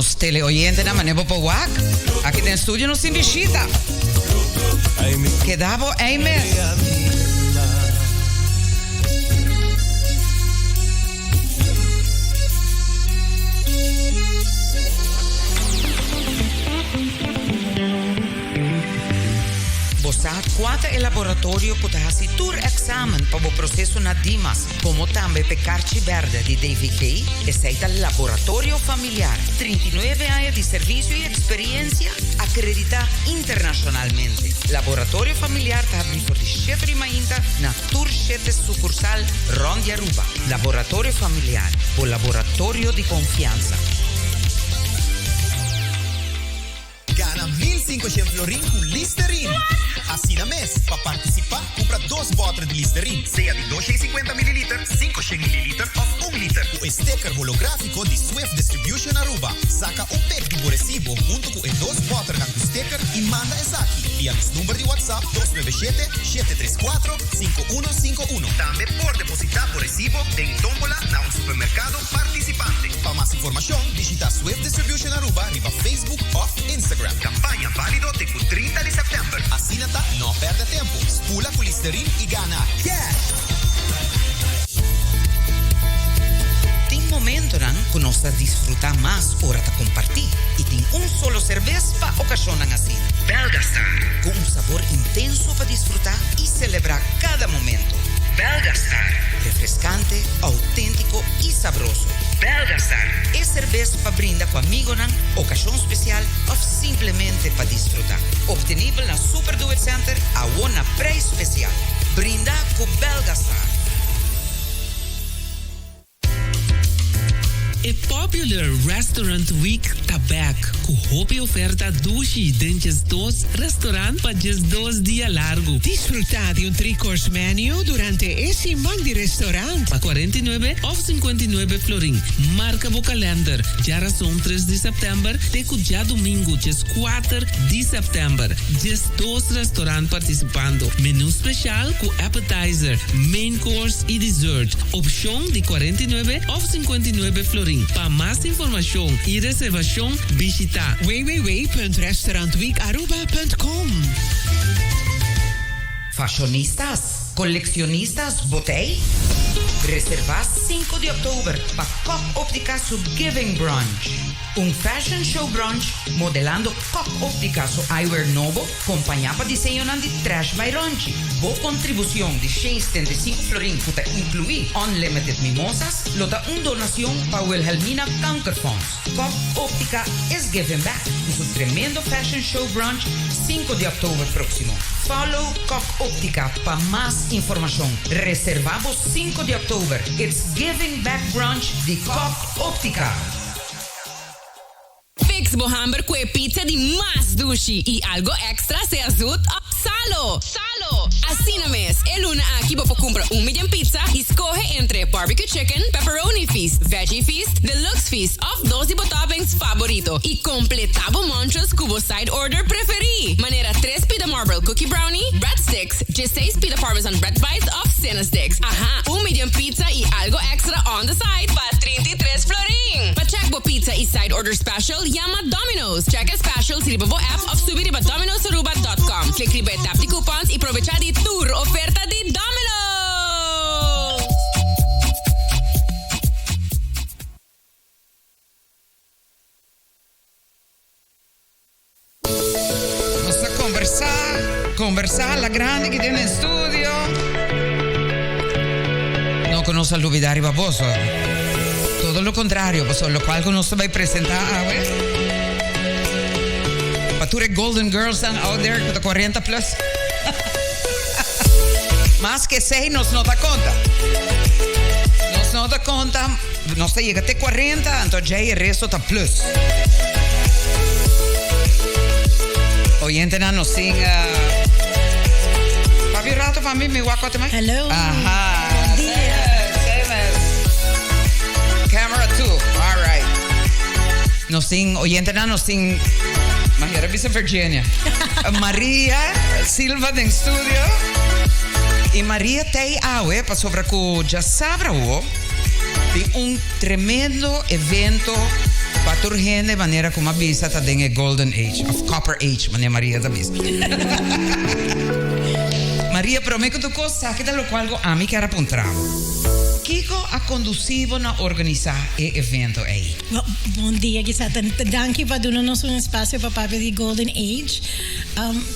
Nos teleoyentenan manera bo por wak, aki den studio nos tin bishita. Keda bo ei mes. Bo sa kua ta e laboratorio ku ta hasi tur eksamen pa bo proseso na Dimas komo tambe p'e karchi bèrdè di DVG? Esei ta Laboratorio Familiar. 39 aña di servisio i eksperiensia akreditá internashonalmente. Laboratorio Familiar ta habrí for di shete di mainta na tur shete sukursal rònt di Aruba. Laboratorio Familiar, bo laboratorio di konfiansa. Gana 1500 florin ku Listerine! Asina mes, pa partisipá, kumpra dos bòter di Listerine, sea di 250 mililiter, 500 mililiter òf un liter, ku e sticker holográfiko di Swift Distribution Aruba. Saka un pek di bo resibo huntu ku e dos bòternan ku sticker i manda esaki via nos number di WhatsApp 297 734 5151. Tambe por depositá bo resibo den tómbola na un supermerkado partisipante. Pa mas informashon bishita Swift Distribution Aruba riba Facebook òf Instagram. Kampaña válido te ku 30 di sèptèmber. Asina ta, no pèrdè tempu. Spula ku Listerine i gana cash! Tin momentonan ku nos ta disfrutá mas ora ta kompartí i tin un solo serbes pa okashonnan asina. Belgastar, ku un sabor intenso pa disfrutá i selebrá kada momento. Belgastar, refreskante, outéntiko i sabroso. Belgastar, e serbes pa brinda ku amigonan, okashon spesial òf simplemente pa disfrutá. Optenibel na Super Do It Center awo na preis spesial. Brinda ku Belgastar! E Popular Restaurant Week ta bek ku hopi oferta dushi den 12 restaurant pa 12 dia largu. Disfrutá di un three-course menu durante e siman di restaurant. Pa 49 òf 59 florin. Marka bo kalender, djarason 3 di sèptèmber te ku djadumingu 4 di sèptèmber. 12 restaurant partisipando. Menu spesial ku appetizer, main course i dessert. Opshon di 49 òf 59 florin. Pa mas informashon i reservashon, bishitá www.restaurantweekaruba.com. Fashionistas, koleksionistas, bo t'ei? Reservá 5 di òktober pa Kok Optica su Giving Brunch. Un fashion show brunch modelando Kok Optica su eyewear nobo kompañá pa diseñonan di Trash by Ronchi. Bo kontribushon di 175 florin ku ta inkluí unlimited mimosas lo ta un donashon pa Wilhelmina Kankerfonds. Kok Optica is giving back ku su tremendo fashion show brunch 5 di òktober próksimo. Follow Kok Optica pa mas informashon. Reservá bo 5 di òktober. It's Giving Back Brunch di Kok Optica. Fix bo hamber ku e pizza di mas dushi i algo extra sea zoet of salo. Salo! Asina mes, e luna aki bo por kumpra un medium pizza i skohe entre barbecue chicken, pepperoni feast, veggie feast, deluxe feast of dos di bo toppings faborito i kompletá bo munches ku bo side order preferí, manera tres pida marble cookie brownie, breadsticks, 16 pida parmesan bread bites of cinnasticks. Aha, un medium pizza i algo extra on the side pa 33 florin. Pa check bo pizza i side order special, yama Domino's. Check e specials riba bo app of subi riba dominosaruba.com. Click riba e tab di coupons i probechá di tur oferta di Domino's! Nos ta conversa, conversa la grande ki den estudio. No cu nos a lubida riba boso. Todo lo contrario, paso locual cu nos ta bay presenta awe. Pa tur e golden girls dan out there cu ta 40 plus. Mas que esey nos no ta conta. Nos no ta conta, nos ta yega te 40, anto djey e resto ta plus. Oyentenan nos tin uh, Papi rato pa mi, mi wak wat Hello. Aha. Bon dia. Same as Camera 2. All right. Nos tin oyentenan nos tin Mahera bisa Virginia. Maria Silva den studio. Y Maria tei awe pasobra ku djasabra ho tin un tremendo evento pa Tur hende manera ku m'a bisa ta den e golden age of copper age manera Maria ta bisa. Maria, prome ku tur kos esaki ta lokual ku ami kier a puntra bo. Kiko a kondusí bo na organisá e evento ei? Bon, bon dia Gisette. Danki pa duna nos un espasio pa papia di Golden Age.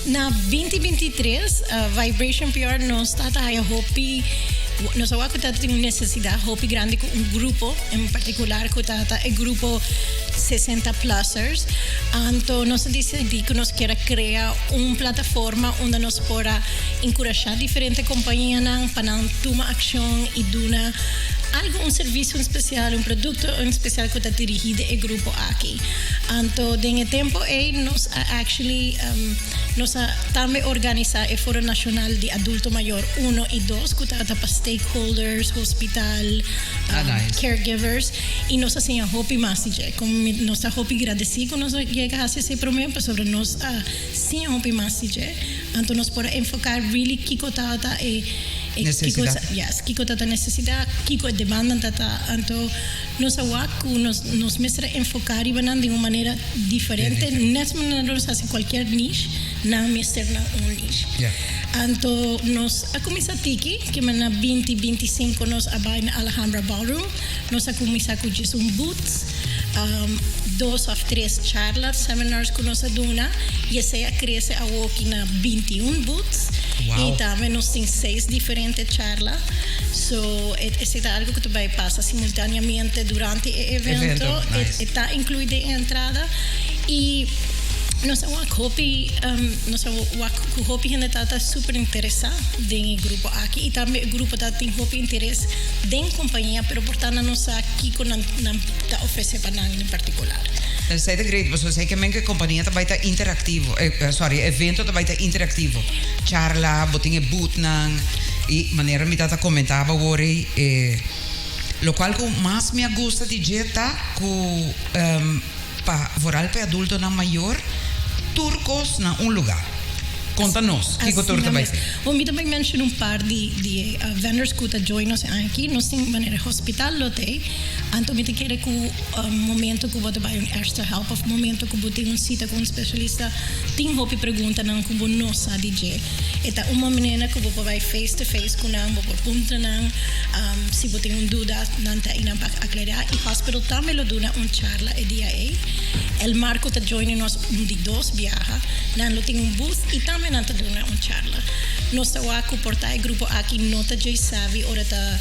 Na 2023 Vibration PR nos ta ta haya hopi, nos a wak ku ta tin un nesesidat hopi grandi ku un grupo en partikular ku ta ta e grupo 60 plusers. Anto nos a disidí ku nos kier a krea un plataforma unda nos por a enkurashá diferente kompañianan pa nan tuma akshon i duna algu, un servisio en spesial, un produkto en spesial ku ta dirigí den e grupo aki. Anto den e tempo ei nos a actually nos a tambe organisa e Foro Nacional di Adulto Mayor uno y dos cu tabata pa stakeholders, hospital, caregivers y nos a siña hopi mas di dje. Como mi nos ta hopi gradeci cu nos a yega haci esey prome pasobra nos a siña hopi mas di dje. Anto nos por a enfoca really kico tabata e e kico yes kico tabata necesidad, kico e demanda tabata. Anto Nos a wak ku nos nos mester a enfoká riba nan den un manera diferente, net manera nos hasi kualkier niche, nan mester nan un niche. Anto nos a kuminsá tiki, kima na binti 25 nos a bai na Alhambra Ballroom, nos a kuminsá ku djis un booth, dos òf tres charla, seminars ku nos a duna, i esei a krese awoki na 21 booths, i tambe nos tin seis diferente charla. So esei ta algo ku ta bai pasa simultaneamente durante e evento. E ta inclui den e entrada. I nos a wak hopi, nos a wak ku hopi hende ta ta super interesá den e grupo aki i tambe e grupo ta tin hopi interes den kompania pero por ta nan no sa kiko nan nan ta ofresé pa nan en partikular. Esei ta great pasobra esei ke men ku e kompania ta bai ta interaktivo, sorry e evento ta bai ta interaktivo. Charla, bo tin e boothnan. I manera mi tata komentaba awor ei, e lokual ku mas mi a gusta di dje ta ku pa vooral pa e adultonan mayor tur kos na un lugá. Konta nos kiko tur ta bai tin. Bon, mi ta bai menshona un par di di e vendors ku ta join nos e aña aki. Nos tin manera hospital lo t'ei, anto mi ta kere ku momento ku bo ta bai un eerste help of momento ku bo tin un sita ku un spesialista tin hopi preguntanan ku bo no sa di dje. E ta un manera ku bo por bai face to face ku nan, bo por puntra nan si bo tin un duda, nan ta einan pa aklará. I hospital tambe lo duna un charla e dia ei. El Marco ta join nos un di dos biaha. Nan lo tin un booth i tambe nan ta duna un charla. Nos ta wak ku por ta e grupo aki no ta djei sabi ora ta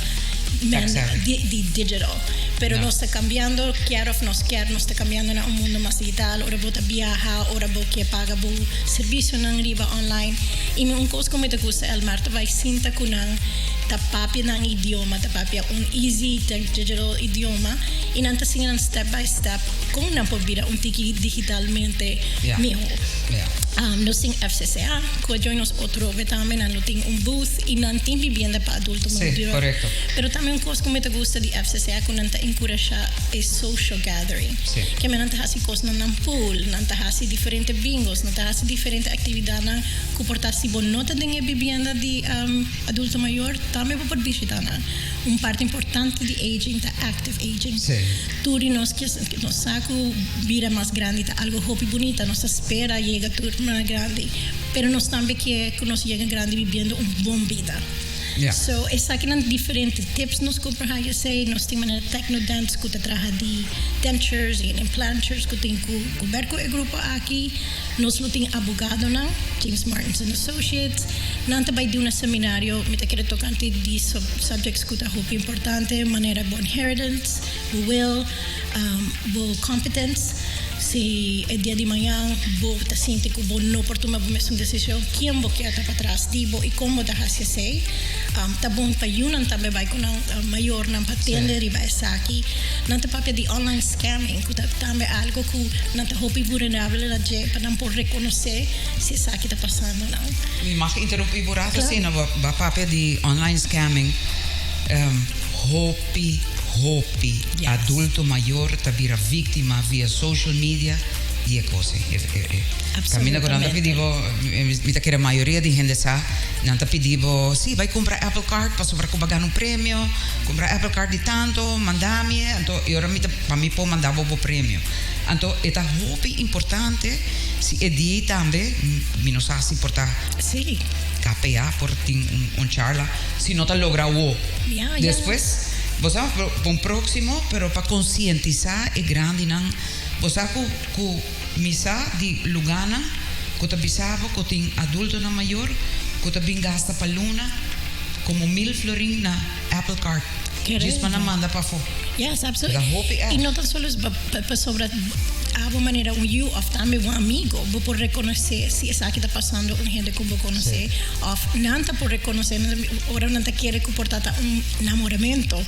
men di digital. Pero nos ta kambiando, kier of nos kier, nos ta kambiando na un mundo mas digital. Ora bo ta biaha, ora bo ke paga bo servisionan riba online. I mi un kos ku mi ta gusta Elmar ta bai sinta ku nan ta papia nan idioma, ta papia un easy digital idioma i nan ta siña nan step by step kon nan por bira un tiki digitalmente mihó. Nos tin FCCA ku a join nos otro be tambe, nan lo tin un booth i nan tin bibienda pa adulto mayor. Pero tambe un kos ku mi ta gusta di FCCA ku nan ta enkurashá e social gathering. Keme nan ta hasi kosnan nan pool, nan ta hasi diferente bingos, nan ta hasi diferente aktividatnan ku por ta si bo no ta den e bibienda di adulto mayor, tambe bo por bishita nan. Un parti importante di aging ta active aging. Tur di nos ke nos sa ku bira mas grandi ta algo hopi bunita, nos ta spera yega tur mas grandi, pero nos tambe ke ku nos yega grandi bibiendo un bon bida. So esakinan diferente tips nos ku por haya esei. Nos tin manera Technodent ku ta traha di dentures i implantures ku tin ku ber ku e grupo aki. Nos lo tin abogadonan, James Martins and Associates. Nan ta bai duna seminario, mi ta kere tokante di subjects ku ta hopi importante manera bo inheritance, bo will, bo competence. Si e dia di mañan bo ta sinti ku bo no por tuma bo mesun desishon, ken bo kier ta patras di bo i kon bo ta hasi esei? Ta bon pa yunan tambe bai ku nan mayornan pa tende riba esaki. Nan ta papia di online scamming ku ta tambe algu ku nan ta hopi vulnerabel na dje pa nan por rekonosé si esaki ta pasando nan. Mi mag interumpí bo rato asina, bo a papia di online scamming. Hopi, hopi adulto mayor ta bira víktima via social media. Di e kos ei. Kaminda ku nan ta pidi bo, mi ta kere mayoria di hende sa, nan ta pidi bo, si bai kumpra Apple Card pasobra ku bo a gana un premio, kumpra Apple Card di tanto, manda mi e, anto e ora mi ta pa mi por manda bo bo premio. Anto e ta hopi importante si e dia ei tambe, mi no sa si por ta KPA por tin un charla, si no ta logra awo, despues bo sa pa un proximo, pero pa konsientisá e grandinan. Bo sa ku ku mi sa di lugánan ku ta bisa bo ku tin adultonan mayor ku ta bin gasta pa luna komo mil florin na Apple Card djis pa nan manda pafó. Yes, absolutely. Ta hopi I no tan solo pasobra abo manera un yu of tambe un amigo bo por rekonosé si esaki ta pasando un hende ku bo konosé of nan ta por rekonosé ora nan ta kere ku por ta ta un namoramento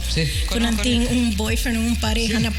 ku nan tin un boyfriend o un pareha na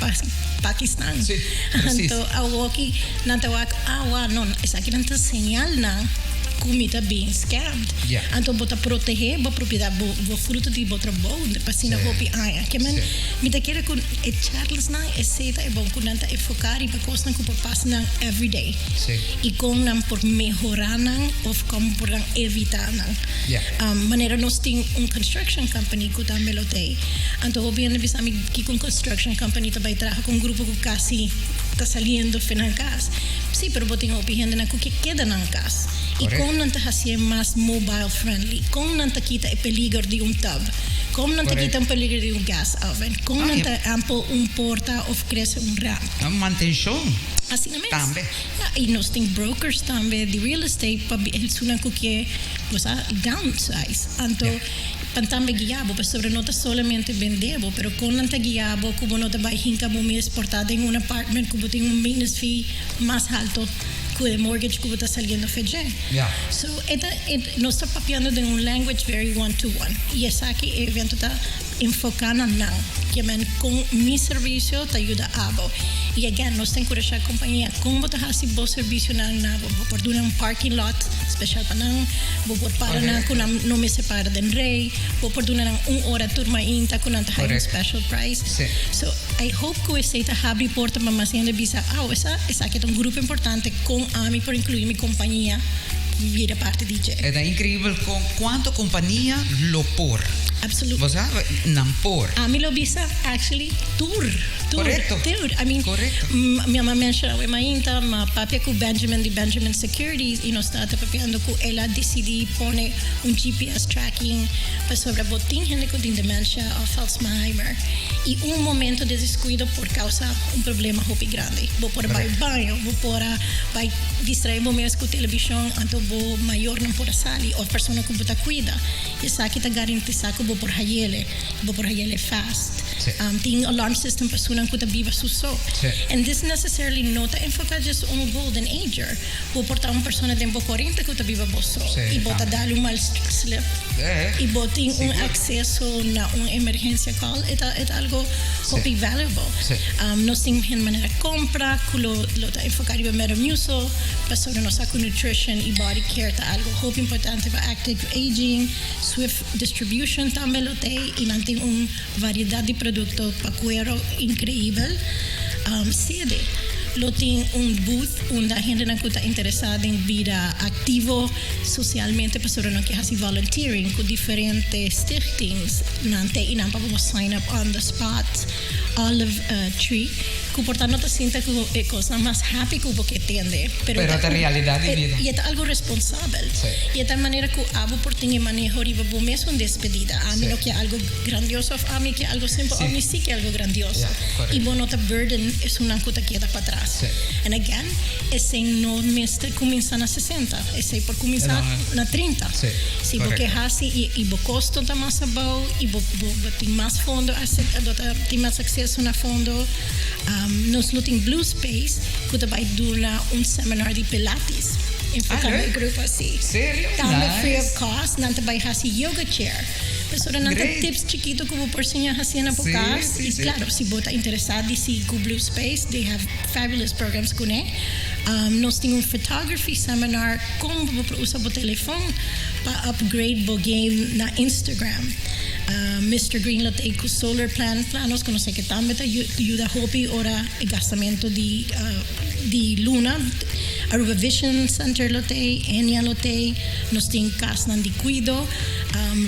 Pakistan. Sí, precies. Anto awoki nan ta wak, ah wa, no, esaki nan ta señal nan ku mi ta being scammed. Ja. Anto bo ta protehé bo propiedat, bo, bo fruto di bo trabou pa asina Sí. hopi aña. Ke men, Sí. mi ta kere ku e charlasnan esei ta e bon ku nan ta enfoká riba kosnan ku por pasa nan everyday. Sí. I kon nan por mehorá nan òf kon por nan evitá nan. Ja. Manera nos tin un construction company ku tambe lo t'ei. Anto hopi hende bisa mi kiko un construction company ta bai traha ku un grupo ku kasi ta saliendo fe nan kas. Sí, pero bo tin hopi hendenan ku ke keda nan kas. I kon nan ta hasié mas mobile friendly? Kon nan ta kita e peliger di un tub? Kon nan ta kita un peliger di un gas oven? Kon nan ta ampel un porta of krese un ramp? Mantenshon Asina mes. tambe. Ja, i nos tin brokers tambe di real estate pa esunnan ku ke bo sa downsize. Anto. Pan tambe guia bo, pasobra no ta solamente bende bo, pero kon nan ta guia bo ku bo no ta bai hinka bo mes por ta den un apartment ku bo tin un maintenance fee mas halto ku e mortgage ku bo ta saliendo fe dje. So e ta e nos ta papiando den un language very one to one i esaki e evento ta enfoká na nan ke men kon mi servisio ta yuda abo. I again nos ta enkurashá kompania kon bo ta hasi bo servisionan na bo. Bo por duna un parking lot special pa nan, bo por para nan ku nan no mester para den rei, bo por duna nan un ora tur mainta ku nan ta haya un special price. So I hope ku esei ta habri porta pa mas hende bisa, aw esa esaki ta un grupo importante kon ami por inclui mi kompania bira parti di dje. E ta increibel kon kuanto kompania lo por. Absolutely. Bo sa? Nan por. Ami lo bisa actually tur. Tur, Correcto. tur. I mean, Correcto. mi ama menciona awe mainta, ma papia cu Benjamin di Benjamin Securities y nos tabata papiando cu el a dicidi pone un GPS tracking pasobra bo tin hende cu tin dementia of Alzheimer y un momento de descuido por causa un problema hopi grandi. Bo por a bay baño, bo por a bay distrae bo mes cu television anto bo mayornan por a sali of persona cu bo ta cuida. Esaki ta garantisa cu bo por hayele, bo por hayele fast. Tin alarm system pa esunnan ku ta biba su so. And this necessarily no ta enfoká just un golden ager. Bo por ta un persona den bo kuarenta ku ta biba bo so i bo ta dal un mal slip i bo tin un akseso na un emergensia call, e ta e ta algo hopi valuable. Nos tin hende manera kompra ku lo lo ta enfoká riba Metamucil pasobra nos sa ku nutrition i body care ta algo hopi importante pa active aging. Swift Distribution tambe lo t'ei i nan tin un Variedad di producto pa cuero increibel. Sede lo tin un booth unda hendenan cu ta interesa den bida activo socialmente pasobra nan ke haci volunteering cu diferente stichtings. Nan te y nan pa bo sign up on the spot. Olive Tree cu por ta no ta sinta cu e cosnan mas happy cu bo ke tende pero ta realidad di bida. Y e ta algo responsabel. Y e ta manera cu abo por tin e maneho riba bo mesun despedida. Ami no ke algo Grandioso of ami ke algo simpel of mi si ke algo grandioso y bo no ta burden esunnan ku ta keda patras. And again, esei no mester kuminsá na sesenta, esei por kuminsá na 30. Si bo ke hasi y y bo kosto ta mas abou y bo bo bo tin mas fondo bo ta tin mas akseso na fondo, nos lo tin Blue Space ku ta bai duna un seminar di pilates enfoká na e grupo asi. Tambe free of cost, nan ta bai hasi yoga chair. Pasobra nan ta tips chikito ku bo por siña hasi na bo kas. I klaro, si bo ta interesá di sigui ku Blue Space, they have fabulous programs kuné. Nos tin un photography seminar kon bo por usa bo telefon pa upgrade bo game na Instagram. Mister Green lo t'ei ku solar plan plan nos konosé ke tambe ta yuda hopi ora e gastamento di di luna. Aruba Vision Center lo t'ei, Enia lo t'ei, nos tin kasnan di kuido,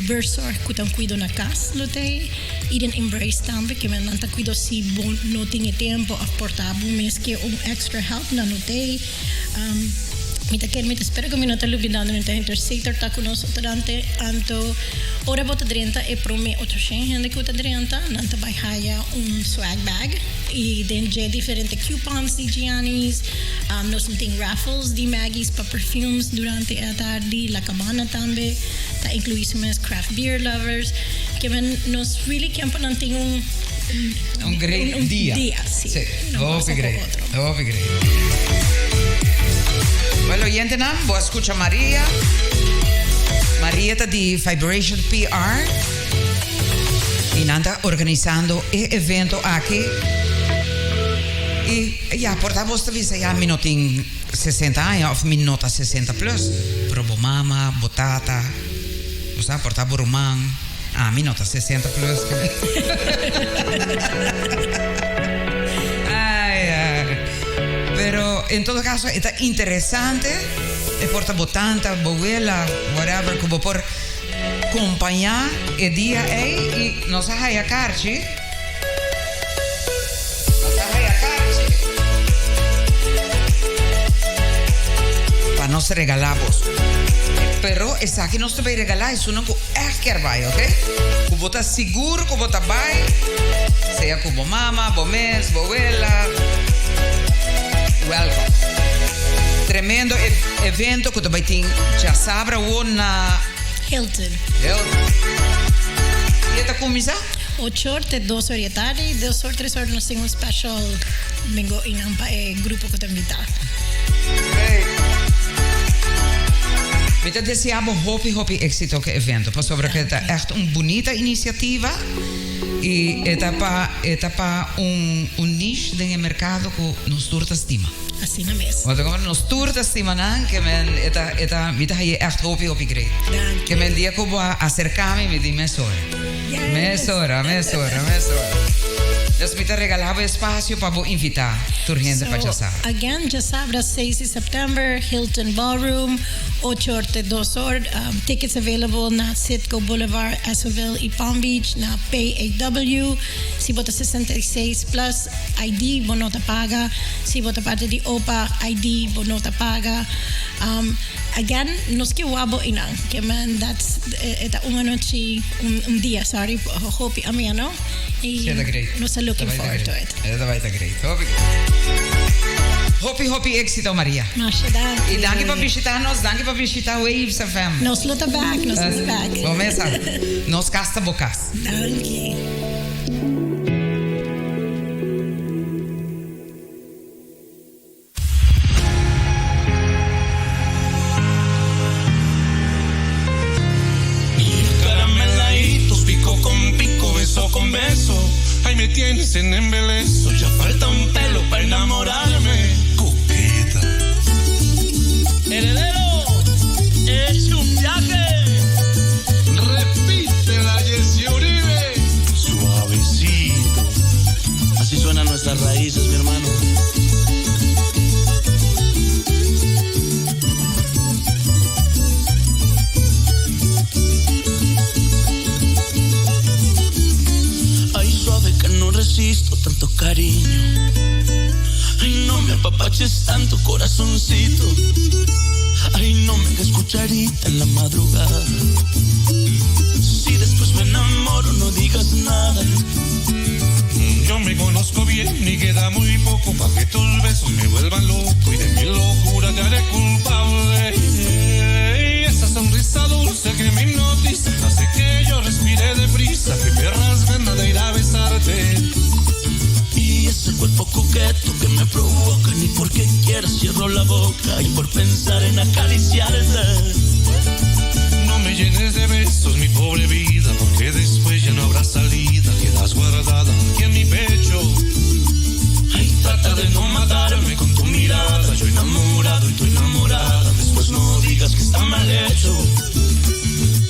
Buurtzorg ku ta un kuido na kas lo t'ei, Eden Embrace tambe ke nan ta kuido si bo no tin e tempo òf por ta bo mes ke un extra help nan lo t'ei. Mi ta kere, mi ta spera ku mi no ta lubidando mi ta interceder ta ku nos durante anto ora bo ta drenta e prome ochoshen hende ku ta drenta nan ta bai haya un swag bag i den dje diferente coupons di Gianni's nos lo tin raffles di Maggie's pa perfumes durante e atardi La Cabana tambe ta inclui su mes craft beer lovers kimen nos really ken pa nan tin un Un great un dia. dia si. Sí, No hopi pasa ku great, otro. hopi great. Well, oyentenan, bo a skucha Maria. Maria ta di Vibration PR i nan ta organisando e evento aki. I ya, por ta bos ta bisa ya mi no tin 60 aña of mi no ta 60 plus, pero bo mama, bo tata, bo sa, por ta bo ruman. Ami no ta 60 plus. Ai, ai. Pero en todo caso e ta interesante. E por ta bo tanta, bo wela, whatever, ku bo por kompañá e dia ei i nos a haya karchi. Nos a haya karchi pa nos regalá boso. Pero esaki nos ta bay regalá esunnan ku ègt kier bai, oke? Ku bo ta sigur ku bo ta bai, sea ku bo mama, bo mes, bo wela. Welcome. Tremendo evento ku ta bai tin djasabra awor na Hilton. Hilton. I e ta kuminsá? Ocho or te dos or di e tardi, dos or tres or nos tin un special bingo einan pa e grupo ku ta invitá. Great. Mi ta desea bo hopi hopi éxito ku e evento pasobra ku e ta ègt un bunita inisiativa i e ta pa e ta pa un un niche den e merkado ku nos tur ta stima. Asina mes. Bo ta kompra nos tur ta stima nan ke men e ta e ta mi ta haye ègt hopi hopi great. Danki. Ke men dia ku bo a aserká mi mi di mesora. Yes. Mesora, mesora, mesora. Dus mi ta regalá bo espacio pa bo invitá tur hende pa So, djasabra. again, djasabra seis di september, Hilton Ballroom, ocho or te dos or. Tickets available na Citgo Boulevard, Essoville y Palm Beach na PAW. Si bo ta 66 plus, ID bo no ta paga. Si bo ta parti di opa, ID bo no ta paga. Again, nos ke wak bo einan. Ke men that's e ta un anochi, un dia, sorry, hopi ameno. Y nos ta looking forward to it. E ta bai ta great. Hopi great. Hopi, hopi éxito, Maria. Masha danki. Y danki pa bishita nos, danki pa bishita Waves FM. Nos lo ta back, nos lo ta back. Bo mesa. Nos kas ta bo kas. Danki. Carameladitos, pico con pico, beso con beso. Ahí me tienes en embeleso. Ya falta un pelo para enamorarme. Coqueta. Heredero, es un viaje. Repítela, Jesse Uribe. Suavecito. Así suenan nuestras raíces, mi hermano. Ay, suave que no resisto tanto cariño. Ay, no me apapaches tanto, corazoncito. Ay, no me hagas cucharita en la madrugada. Si después me enamoro, no digas nada. Yo me conozco bien y queda muy poco pa' que tus besos me vuelvan loco y de mi locura te haré culpable. Y esa sonrisa dulce que me hipnotiza hace que yo respire deprisa, que me ganas de ir a besarte. Y ese cuerpo coqueto que me provoca, ni porque quieras cierro la boca y por pensar en acariciarte. No me llenes de besos, mi pobre vida, porque después ya no habrá salida, quedas guardada aquí en mi pecho. Ay, trata de no matarme con tu mirada, yo enamorado y tú enamorada, después no digas que está mal hecho.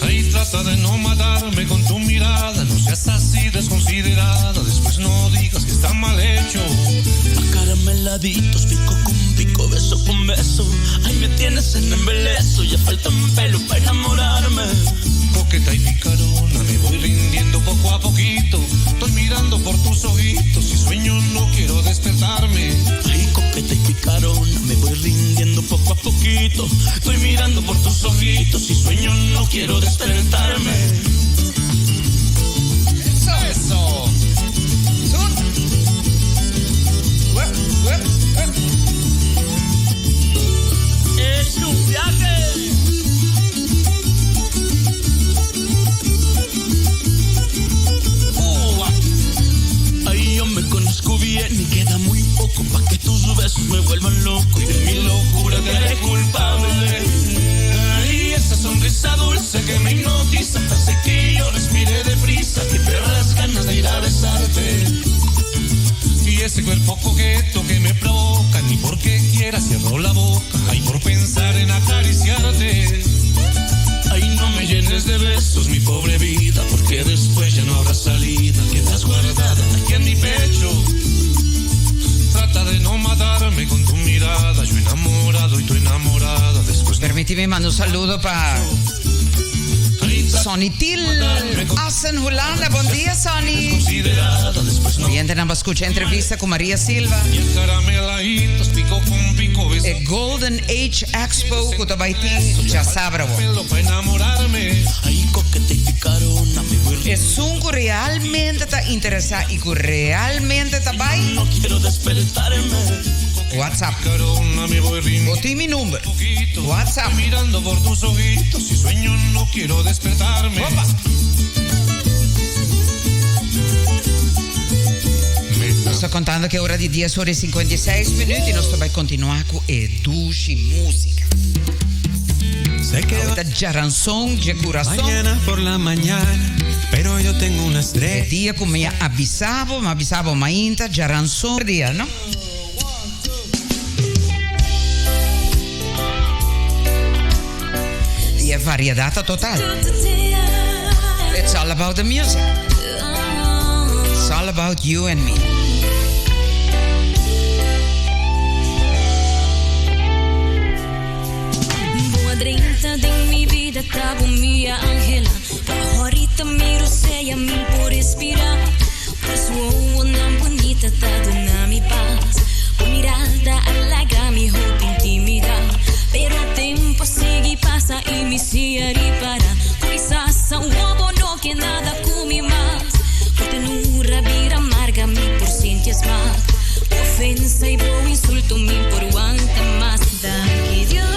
Ay, trata de no matarme con tu mirada. mal hecho. Acarameladitos, pico con pico, beso con beso. Ay, me tienes en embeleso, ya falta un pelo para enamorarme. Coqueta y picarona, me voy rindiendo poco a poquito. Estoy mirando por tus ojitos y sueño no quiero despertarme. Ay, coqueta y picarona, me voy rindiendo poco a poquito. Estoy mirando por tus ojitos y sueño no quiero despertarme. Eso, eso. Es un viaje. Cuba. Ay, yo me conozco bien y queda muy poco pa' que tus besos me vuelvan loco y de mi locura te haré culpable. Ay, esa sonrisa dulce que me hipnotiza hace que yo respire deprisa. Qué perras ganas de ir a besarte. Y ese cuerpo coqueto que me provoca, ni porque quiera cierro la boca. Ay, por pensar en acariciarte. Ay, no me llenes de besos, mi pobre vida, porque después ya no habrá salida. Quedas guardada aquí en mi pecho. Trata de no matarme con tu mirada. Yo enamorado y tú enamorada. Después Permitime manda un saludo pa Sonny Til, Assen, Hulanda. Bon dia, Sonny. Oyente, nan scucha entrevista cu Maria Silva. Carameladitos, pico con pico, beso. E Golden Age Expo cu ta bay tin diasabra. Pelo pa enamorarme. Ay, coqueta y picarona, me voy Esun cu realmente ta interesa y cu realmente ta bay. No quiero despertarme. WhatsApp. Picarona, me voy rindiendo. Bo tin mi number. Poquito. WhatsApp. Estoy mirando por tus ojitos y sueño no quiero despertarme. Nos ta contando cu ora di 10 ora y 56 minuut y nos ta bay continua cu e dushi musica. Sé que Awor ta Djaranson dje Curason. Mañana por la mañana, pero yo tengo una estrella. E dia cu mi a avisa bo, mi a avisa bo mainta, Djaranson dia, no? Y e variedad ta total. It's all about the music. It's all about you and me. Bo a drenta den mi bida ta bo mi a anhela. Pa ahorita mi rosea mi por respira. Pues wowonan bunita ta duna mi paz. Bo mirada a laga mi hopi intimida. Pero tempo a sigui pasa y mi si a ripara. Quizás awo bo no ke nada cu mi mas. Bo tenura bira amarga mi por sinti smak. Bo ofensa y bo insulto mi por wanta mas. Danki Dios.